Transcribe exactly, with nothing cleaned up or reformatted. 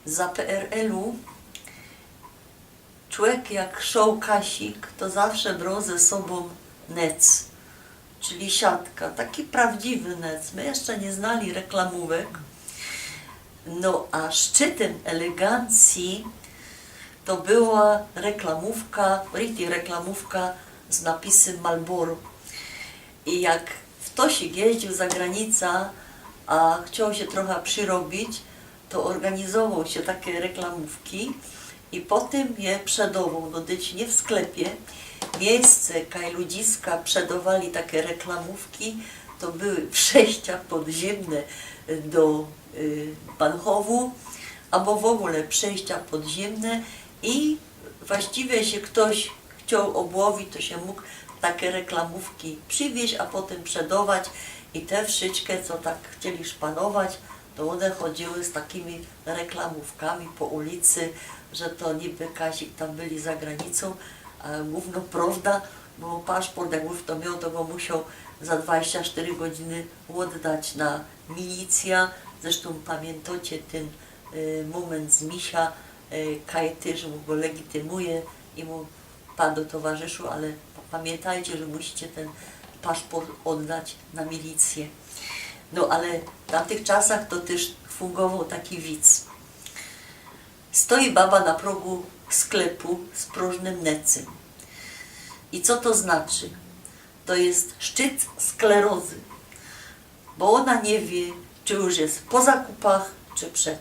Za P R L-u człek jak szoł kasik, to zawsze brōł ze sobōm nec, czyli siatka, taki prawdziwy nec. My jeszcze niy znali reklamōwek. No a szczytym elegancji to była reklamōwka, richtig reklamōwka z napisym Marlboro. I jak ftoś jeździōł za granica, a chcioł sie trocha przirobić, to ôrganizowoł sie take reklamōwki i potym je przedowoł. No dyć niy w sklepie. Miyjsce, kaj ludziska przedowali take reklamōwki, to były przejścia podziymne do y, Bahnhofu, abo w ôgōle przejścia podziymne i właściwie sie ftoś chcioł ôbłowić, to sie mōg take reklamōwki prziwiyź, a potym przedować i te wszyjske, co tak chcieli szpanować, to ône chodziły z takimi reklamōwkami po ulicy, że to niby kasik tam byli za granicōm, a gōwno prowda, bo paszport jak już fto mioł, to go musioł za dwadzieścia sztyry godziny ôddać na milicyjŏ. Zresztōm pamiyntŏcie tyn y, mōmynt z Misia, y, kaj tyż mu go legitymuje i mu padŏ, towarzyszu, ale pa-, pamiyntŏcie, że musicie tyn paszport ôddać na milicyjŏ. No ale w tamtych czasach to tyż fungowoł taki wic. Stoi baba na progu sklepu z prōżnym necym. I co to znaczy? To je szczyt sklerozy, bo ôna niy wiy, czy już je po zakupach, czy przed.